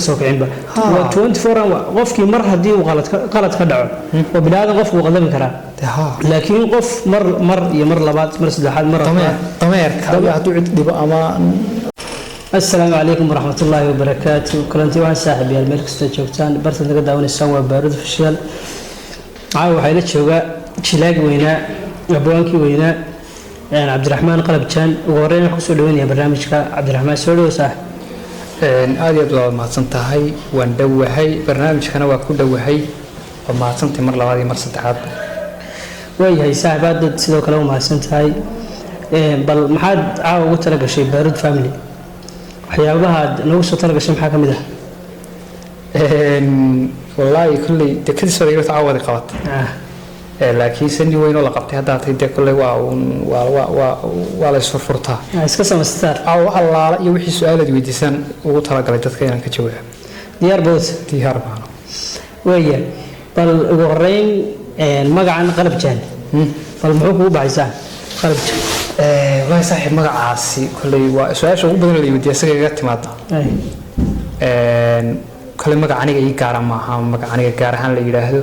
Soo kicinba waa 24 hour. Qofkii mar haddii uu qalad ka dhaco, oo bini'aadan, qofku wuu qaldami karaa, laakiin qof mar mar iyo mar labaad, mar saddexaad, mar afraad. Dameerka hadduu cid dhibo ama Asalaamu calaykum waraxmatullaahi wabarakaatu. Kulanti waxaan, saaxiibayaal, meel kastoo joogtaan, bartaad naga daawanaysaan waa Baarud Official. Caawa waxaa ila joogaa jilaagi weynaa, abwaankii weynaa, Cabdiraxmaan Qalab Jaan. Ugu horreyn waxaan kusoo dhaweynaya barnaamijka Cabdiraxmaan. Soo dhawo, saaxib. Aad iyo aad waad mahadsan tahay. Waan dhowahay, barnaamijkana waa ku dhowahay. Waad mahadsantahay mar labaad iyo mar saddexaad. Waayahay saaxib, aad sidoo kale u mahadsan tahay. Bal maxaad caawa ugu talagashay Baarud Family? Waxyaabahaad noogu soo talagashay maxaa ka mid ah? Wallaahi kolley dee kadis baad iga caawadi qabata, laakiin se nin weyn oo la qabtay haddaa tay, dee kolley waa uun waa la isfurfurtaa. Iska samaystaan. Caawa wax allaala iyo wixii su-aalaad weydiisaan ugu talagalay dadka inaan ka jawaabo. Diyaar bood? Diyaar baano. Waaya, bal ugu horeyn magacan Qalab Jaan, bal muxuu kugu baxaysaa Qalab Jaan? Wallaahi saaxiib, magacaasi kolley waa su-aasha ugu badan la weydiiya, isaga iga timaada. Kolley magac aniga ii gaara maaha, magac aniga gaar ahaan la yidhaahdo.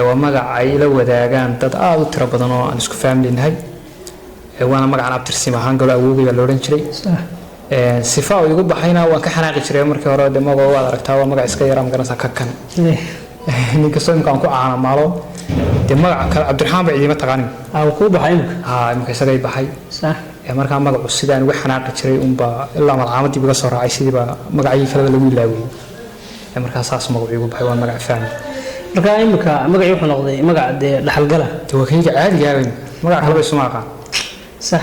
Waa magac ay la wadaagaan dad aada u tiro badan oo aan isku family nahay. Waana magacan abtirsim ahaan galo, awoogay baa la odhan jiray. Sifa uu igu baxayna waan ka xanaaqi jiray markii hore. De magaco waad aragtaa, waa magac iska yara, magaranaysaa, ka kan ninkastoo imika aan ku caanamaalo, dee magaca kale Cabdiraxmaan ba idiima taqaanin. Aa kuu baxay imika. Haa, imika isagay baxay. Markaa magacu sidaan uga xanaaqi jiray unbaa ilaa malcaamadii iga soo raacay, sidiibaa magacyii kaleba lagu ilaawiyey. Markaa saas magacu igu baxay, waa magac family. Markaa imika magacii wuxuu noqday magac dee dhaxalgala. De waa kayga caadigaaba, magac kaleba isuma aqaan. Sax.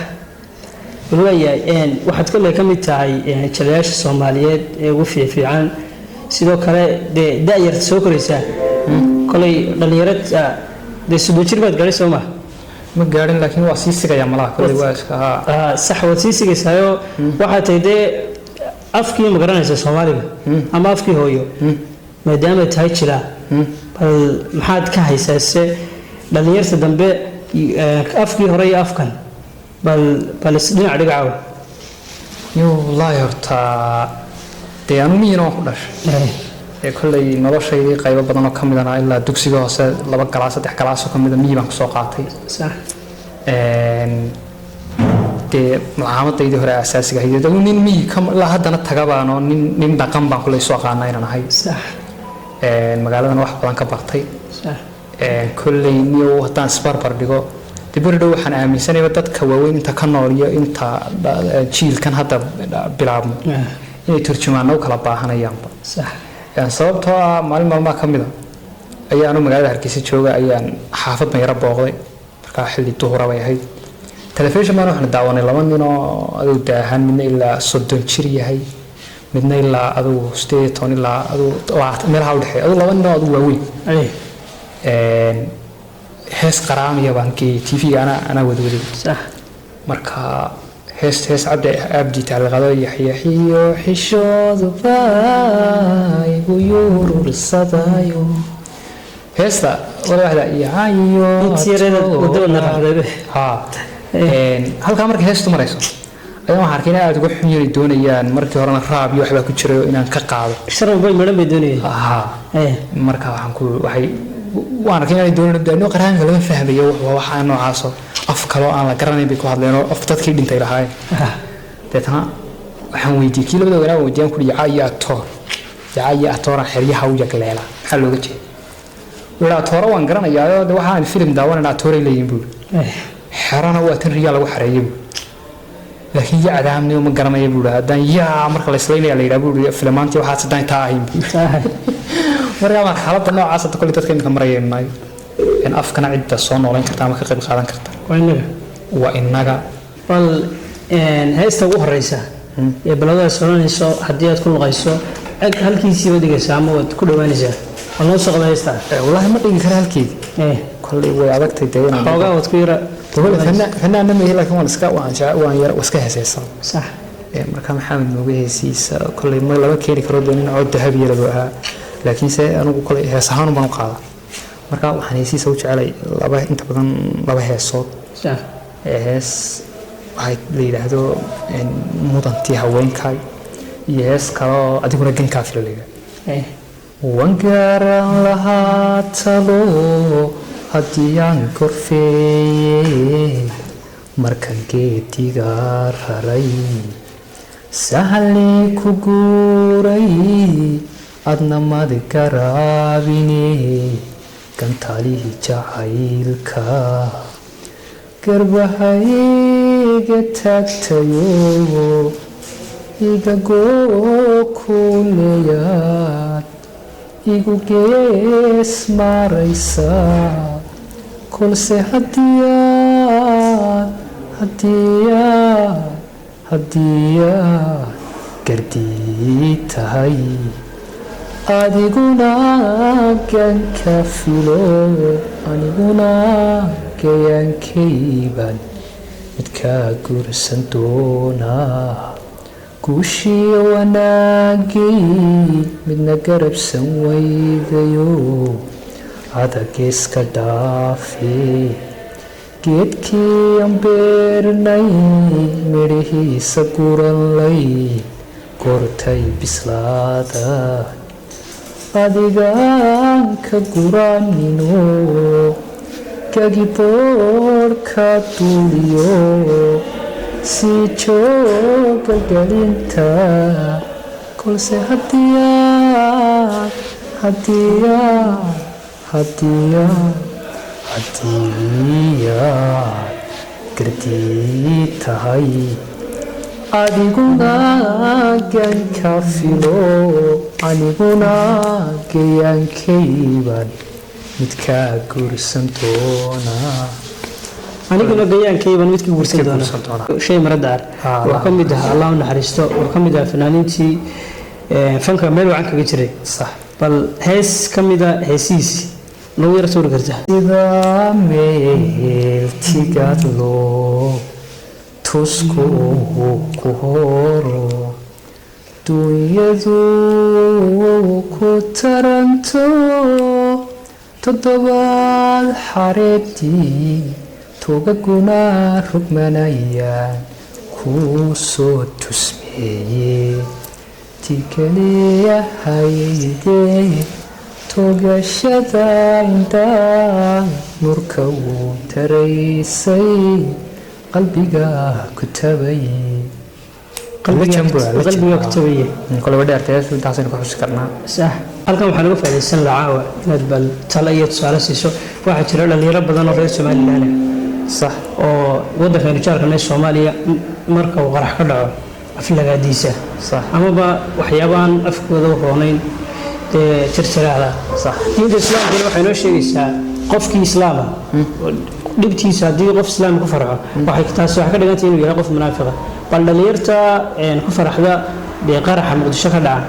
Bal waayahay, waxaad kolley ka mid tahay jalayaasha Soomaaliyeed ee ugu fiifiican. Sidoo kale dee da-yarta soo koraysaa, koley dhalinyarad, dee 30 jir baad gaadhay, soo ma? Ma gaadhin, laakiin waa sii sigaya malaha, kolley waa iska haa. Sax, waad sii sigaysaayo. Waxaa tahay dee afkii, ma garanaysa, Soomaaliga ama afkii hooyo maadaama tahay jiraa, bal maxaad ka haysaa se dhalinyarta dambe, afkii hore iyo afkan? Bal isdhinac dhigacaw. Yo, wallaahi horta dee anu miyina waan ku dhashay. Ee kolley noloshaydii qaybo badan oo ka midana, ilaa dugsiga hoose laba galaas, saddex galaasoo ka mida miyi baan kusoo qaatay. Dee malcaamadaydii hore asaasiga ahayd, adu nin miyi ka ilaa haddana taga baan oo nin dhaqan baan kolley soo aqaanaa inaan ahay. Magaaladana wax badan ka bartay. Kolley niyow haddaan isbarbar dhigo, dee beri dhow waxaan aaminsanayba dadka waaweyn inta ka nool iyo inta jiilkan hadda bilaabmo inay turjumaano u kala baahanayaanba. Sababtoo ah maalin maalmaha ka mida ayaanu magaalada Hargeysa jooga, ayaan xaafad mayaro booqday. Markaa xilli duhura bay ahayd. Telefishin baan waxaan daawanay laba nin oo aduu daahan, midna ilaa 30 jir yahay, midna ilaa aduu 18 ilaa aduu 20 meelaha udhexeeya, aduu laba nin oo aduu waaweyn. Hees qaraamiya baan geeyey TV-ga, anaa wadwaday. Marka hees Cabdi Abdi tacliqado, yaxyaxiyo xishooduba igu yurursadayo, heesta wadaxda yacayo. Intii yareeda wadada raacday. Ha, halkaa markay heestu marayso ayaan waxaan arkay in aada uga xun yari doonayaan. Markii horena raab iyo waxbaa ku jiray oo inaan ka qaado. Sharaf bay midhan bay doonayeen. Ha, marka waxaan ku waxay waan arkay inaan doonayn daano qaraanka lama fahmayo, wuxuu waxaa noocaasoo af kaloo aan la garanayn bay ku hadleen oo af dadkii dhintay lahaayeen. Deetana waxaan weydiiyey kii labada wanaa weydiiyaan ku yaca iyo atoor, yaca iyo atooran xeryaha u yagleela maxaa looga jeeda? Wuxuu yidhi atooro waan garanayaayo, de waxaan filim daawanayna atooray leeyihin buuri, xerana waa tan riyaa lagu xareeyay buuri, laakiin yacdaamniyo ma garanaya buuri, haddaan yaa marka la islaynaya la yidhaha buuri filimaantii waxaas haddaan taa ahayn buuri. Marka marxaladda noocaas hadda kolley dadka imika marayaynu nahay in afkana cidda soo noolayn karta ama ka qayb qaadan karta waa innaga. Waa innaga. Bal heesta ugu horeysa ee baladaas odhanayso, haddii aad ku luqayso, eg halkiisiiba dhigaysaa ama waad ku dhawaanaysaa? Waa noo socda heesta. Wallaahi ma dhigi kara halkeedii. Kolley way adagtay dee inaan Xoogaa waad ku yara. Weli fanaanna ma ihi, laakiin waan iska waan jece waan yar iska heeseysan. Marka Maxamed Mooge heesiisa kolley ma lama keeni karo, dee nin cod dahabiya lagu ahaa, laakiinse anigu kolley hees ahaan baan u qaadaa. Marka waxaan heesiisa u jecelay laba, inta badan laba heesood. Hees waxay la yidhaahdo Mudantii Haweenkaay. Iyo hees kale oo adiguna gankaa fila la yidhaha. Waan gaaran lahaa talo haddii aan gorfeeye, markaan geediga raray, sahalii ku guuray, adna mad garaabine, gantaalihii jacaylka garbahayga taagtayo, iga gookuleyaad igu gees maraysa. Kolse hadiyaad hadiyaad hadiyaad gardii tahay, adiguna ganka filo, aniguna gayaankayban midkaa guursan doonaa. Guushiyo wanaagay midna garabsan waydayo, adageeska dhaafe. Geedkii aan beernay midhihiisa guranlay, goortay bislaada adigaan ka guranino, gagi boorka duuliyo, sii jooga gelinta. Kolse hadiyaad hadiyaad hadiyaad hadiyaad gardii tahay, adiguna ganka filo, aniguna gayaankayban midkaa guursan doonaa. Aniguna gayaankayban midka guursan Midka doona. Guursan doona. Shay maradaar wuxuu ka mid ahaa, Allah u naxariisto, wuxuu ka mid ahaa fanaaniintii fanka meel wacan kaga jiray. Bal hees ka mida heesihiisi nagu yara tuuri kartaa? Sida meel tigaadlo tusku ku horo, dunyadu ku taranto, toddobaad xareedii togaguna rugmanayaan, kuu soo tusmeeye tikaliyahaydee, togashada indhaa nurka uu taraysay, qalbiga ku tabay. Qalbiga ku tabaye. Koleba dheertay, intaasaynu ka xusi karnaa. Sax. Halkan waxaan uga faa'iidaysan lahaa caawa inaad bal talo iyo tusaale siiso. Waxaa jira dhalinyaro badan oo reer Somaliland ah oo waddankaynu jaarkana Soomaaliya marka uu qarax ka dhaco aflagaadiisa amaba waxyaabahan afkooda u roonayn dee tirtiraahda. Diinta islaamkuna waxay noo sheegaysaa qofkii islaama dhibtiisa haddii qof islaam ku farxo, waxay taasi waxay ka dhigantay inuu yahay qof munaafiqa. Bal dhalinyarta ku faraxda dee qaraxa Muqdisho ka dhaca,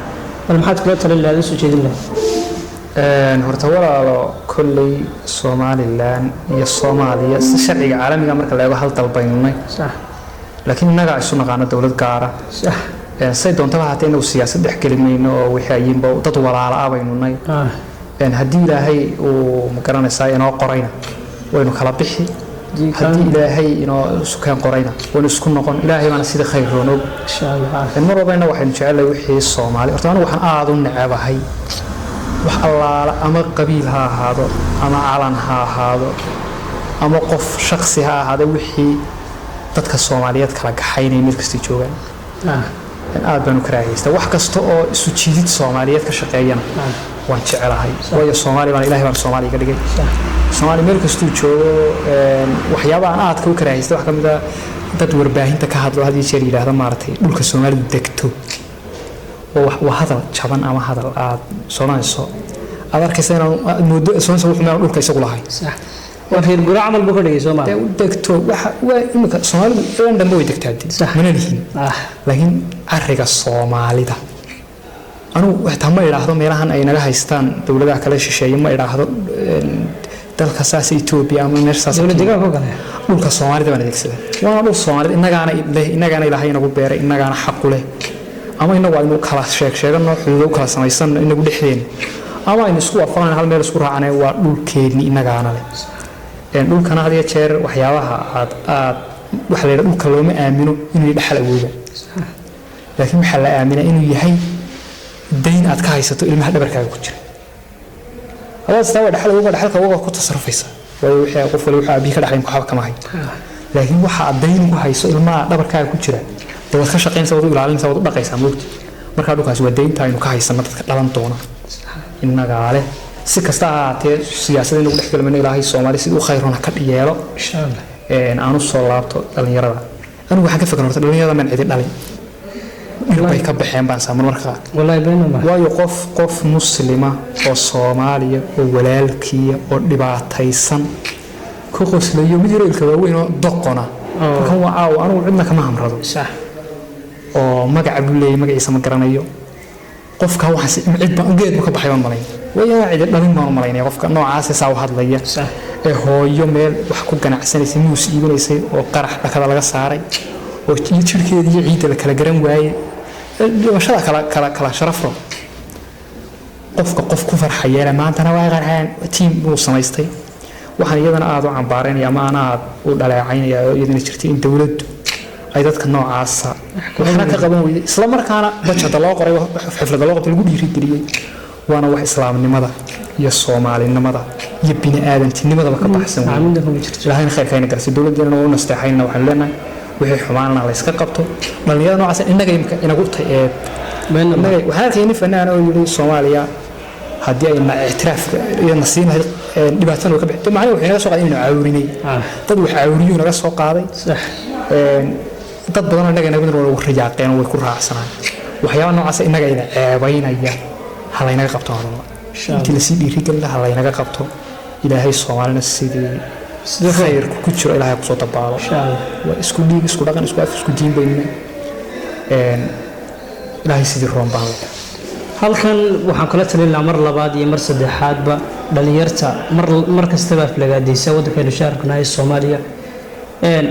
bal maxaad kula talin lahayd, usoo jeedin lahayd? Horta walaalo, kolley Somaliland iyo Soomaaliya si sharciga caalamiga marka la eego hal dal baynu nay, laakiin innagaa isu naqaano dowlad gaara. Say doontaba haatee, inagu siyaasad dhex geli mayno oo wixii ayinba dad walaala ah baynu nay. Haddii Ilaahay uu magaranaysaa inoo qorayna waynu kala bixi, haddii Ilaahay inoo sukeen qorayna waynu isku noqon. Ilaahay baana sida khayr roonoog. Insha Allah. Mar walba inna waxaynu jecelnahay wixii Soomaali. Horta anigu waxaan aada u necebahay wax allaala, ama qabiil ha ahaado ama calan ha ahaado ama qof shaksi ha ahaado, wixii dadka Soomaaliyeed kala gaxaynaya meel kastay joogaan aad baan u karaahaysta. Wax kasta oo isu jiidid Soomaaliyeed ka shaqeeyana waan jecelahay, waayo Soomaali baan, Ilahay baan Soomaaliya ka dhigay. Soomaali meel kastuu joogo, waxyaabaha aan aadka u karaahaysta waxaa ka mid ah dad warbaahinta ka hadlo had iyo jeer yidhaahda, maaragtay, dhulka Soomaalidu degto. Waa hadal jaban ama hadal aad soonayso, aad arkaysa inaan aad moodo soonaysa wuxuu meel dhulka isagu lahay. Sax, waa reer gura camal buu ka dhigay Soomaali. Dee u degto waxa waa imika Soomaalidu ilan dhanba way degtaa dee. Mana lihin, laakiin cariga Soomaalida anigu xitaa ma idhaahdo meelahan ay naga haystaan dowladaha kale shisheeye, ma idhaahdo dalka saas Etoobiya ama meesha saas. Dowlad deegaanka oo kale. Dhulka Soomaalida baan adeegsadaa, waana dhul Soomaalida, innagaana leh, innagaana Ilaahay inagu beeray, innagaana xaqu leh. Ama inagu aynu kala sheeg sheegano, xuduudo u kala samaysano inagu dhexdeena, ama aynu isku waafaqan, hal meel isku raacnay, waa dhulkeedni, innagaana leh. Dhulkana had iyo jeer waxyaabaha aad aad waxa la yidhaha dhulka looma aamino inuu dhaxal awooga. Laakiin waxaa la aaminaa inuu yahay dayn aad ka haysato ilmaha dhabarkaaga ku jira. Hadaad istaa waa dhaxal uga, dhaxalka uga ku tasarufaysa, waayo wixii qof wali wuxuu aabihii ka dhaxlay waxba kama hayo. Laakiin waxa aad dayn ugu hayso ilmaha dhabarkaaga ku jira, dee waad ka shaqaynaysaa, waad u ilaalinaysaa, waad u dhaqaysaa, moogti. Markaa dhulkaasi waa daynta aynu ka haysano dadka dhalan doona. Innagaa leh. Si kasta ha ahaatee, siyaasada inagu dhex galmayno. Ilaahay Soomaali sidii u khayruna ka yeelo. Insha Allah. Aan u soo laabto dhalinyarada. Anigu waxaan ka fikir horta dhalinyarada maan cidi dhalin, dhir bay ka baxeen baan saa marmarka qaar. Wallahi beena ma. Waayo qof muslima oo Soomaaliya oo walaalkiya oo dhibaataysan ku qoslayo, mid yaro ilka waaweyn oo doqona. Kan waa caawa, anigu cidna kama hamrado. Oo magaca buu leeyahay, magaciisa ma garanayo. Qofka waxaan cid baan geed buu ka baxay baan malayn, waayo cidi dhalin baan u malaynaya qofka noocaas saa u hadlaya. Ee hooyo meel wax ku ganacsanaysay, muus iibinaysay, oo qarax dhakada laga saaray, oo jirkeeda iyo ciidda la kala garan waayey, ee dhimashada kala sharafro, qofka qof ku farxayeela maantana waa qarxeen, tiim buu samaystay. Waxaan iyadana aada u cambaaraynaya ama aan aada u dhaleecaynaya oo iyadana jirtay in dowladdu ay dadka noocaasa waxna ka qaban weyday, isla markaana bajada loo qoray, xaflada loo qabtay, lagu dhiirigeliyey. Waana wax islaamnimada iyo soomaalinimada iyo bini aadamtinimadaba ka baxsan wey. Midna kuma jirto. Ilaahayna khayrka hayna garsi. Dowladdeena waa u nasteexaynana. Waxaanu leenahay wixii xumaanana la iska qabto. Dhallinyarada noocaas innaga imika inagu tahay eed. Beena ma. Innaga waxaan arkay nin fanaan oo yidhi Soomaaliya haddii ay na ictiraafka iyo na siin lahayd, dhibaatana way ka bixi. Macnaheedu wuxuu inaga soo qaaday inaynu cawrinay. Dad wax cawriyuu naga soo qaaday. Dad badan oo innaga inaga midna waa riyaaqeen oo way ku raacsanaan. Waxyaaba noocaas innaga ina ceebaynaya ha laynaga qabto hadalba. Insha Allah. Intii lasii dhiirigelin lahaa ha laynaga qabto. Ilaahay Soomaalina sidii khayrku ku jiro Ilaahay kusoo dabaalo. Insha Allah. Waa isku dhiig, isku dhaqan, isku af, isku diin bayna. Ilaahay sidii roon baan leh. Halkan waxaan kula talin lahaa mar labaad iyo mar saddexaadba dhalinyarta mar kastaba aflagaadaysa waddankaynu shaarkanahay Soomaaliya.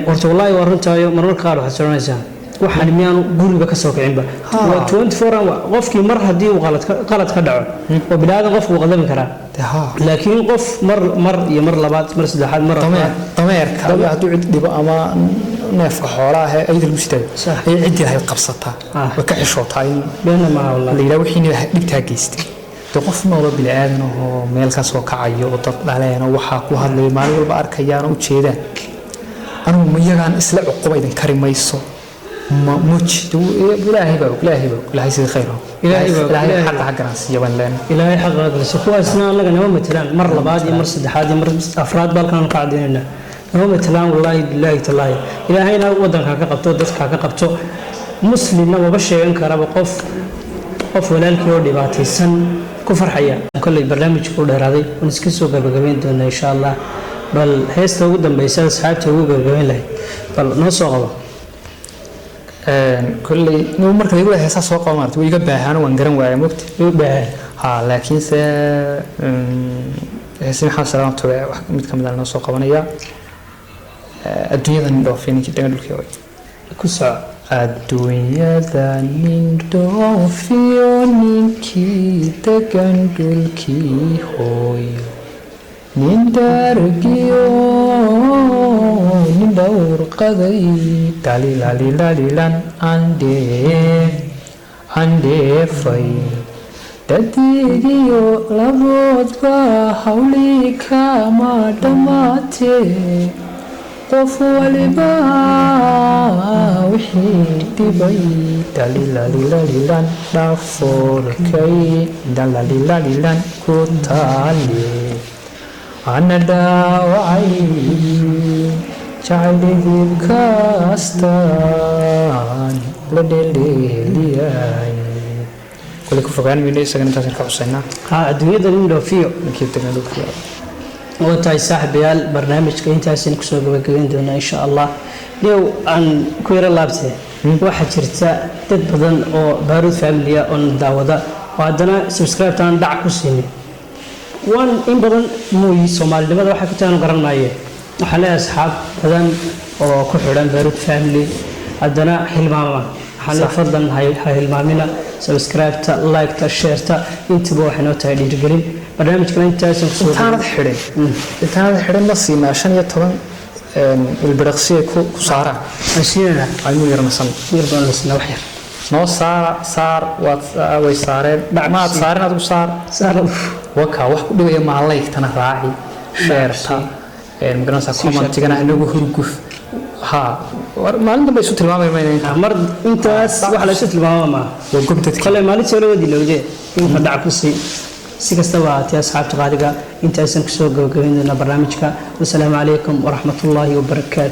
Horta wallaahi waa runtaayo, marmarka qaar waxaad soconaysaa waxaan miyaanu guriga ka soo kicinba. Waa 24 hour. Qofkii mar haddii uu qalad ka dhaco oo bini aadan, qofku wuu qaldami karaa. Dee haa. Laakiin qof mar iyo mar labaad, mar saddexaad, mar dameer afraad. Dameerka hadduu cid dhibo ama neefka xoolaha ah ee ayada lagu sitaayo, ayay ciddii lahayd qabsataa. Way ka xishootaa in Beena maaha wallahi. la yidhaha wixii dhibtaa geystay. Dee qof noolo bini aadan ahoo meel ka soo kacayo oo dad dhaleen oo waxaa ku hadlayo maalin walba arkayaan oo u jeedaan, anigu ma iyagaan isla cuquba idin kari mayso ma muji. Ilaahay baa og, Ilaahay baa og. Ilaahay sidii khayr ah. Ilaahay baa og, Ilaahay Ilaahay. xaqa ha garansiiya baan leenahay. Ilaahay xaqa galiso. Kuwaasna annaga nama matelaan. Mar labaad iyo mar saddexaad iyo mar afraad ba halkaan ka caddaynayna, nama matelaan, wallaahi bilaahi tallaahi. Ilaahayna waddanka ka qabto, dadka ka qabto. Muslimna maba sheegan karaba qof walaalkii oo dhibaataysan ku farxaya. Kolley barnaamijku u dheeraaday, waan iska soo gabagabayn doonaa insha Allah. Bal heesta ugu dambeysa asxaabta ugu gabagabayn lahayd bal noo soo qabo. Kolley nin marka lagu heesaa soo qabo maarta way iga baahaan, waan garan waaya, mogta. U baahan. Ha, laakiinse heesi Maxamed Salaam Tube wax mid ka mid ah noo soo qabanaya. Adduunyada nin dhoofay ninkii dhagan dhulkii hooy. Ku soco. Adduunyada nin dhoofiyo ninkii degan dhulkii hooyo, nin dargiyo nin dhowr qaday, dalilalilan andheefay, dhadigiyo laboodba hawlii kama dhammaatee, qof waliba wixii dhibay, dalilalilan dhafoorkay dalalilalilan ku taale, ana dhaawacay jacayl la dheeldheeliyay. Kule ku fogaan mayno, isagana intaasaan ka xuseynaa. Ha, adduunyada nin dhoofiyo ninkii degan dhulkii. Waa tahay saaxiibayaal, barnaamijka intaasaynu kusoo gabagabayn doonaa insha Allah. Yow aan ku yaro laabtee, waxaa jirta dad badan oo Baaruud Family ah oo na daawada oo haddana subscribe-taan dhac ku siinin. Waan in badan mooyi soomaalinimada waxay ku tahay garan maaye. Waxaan leeyahay asxaab badan oo ku xidhan Baaruud Family, haddana hilmaama. Waxaan leeyahay fadlan ha hilmaamina subscribe-ta, like-ta, share-ta, intuba waxay noo tahay dhiirigelin. Barnaamijkana intaasaan kusoo Intaanad xidhin ma siinaa 15 ilbiriqsi ay ku saaraan? Aan siinayna. Aynu yarnasan. Yar baan la siinaa, wax yar. Noo saara, saar waad way saareen. Maad saarin, adigu saar. Saar. Waka wax ku dhibaya maa, like-tana raaci, share-ta, magaranaysaa, comment-igana inagu hurguf. Ha war maalin dambe isu tilmaamay mayna inta. Mar intaas wax la isu tilmaama maaha. Waa gob dadkii. Kale maalintii hore wadi lowdee inka dhac ku sii. Si kastaba ahaatee, asxaabta qaaliga, intaysan kusoo gabagabayn doonaa barnaamijka. Wasalaamu calaykum waraxmatullaahi wabarakaatu.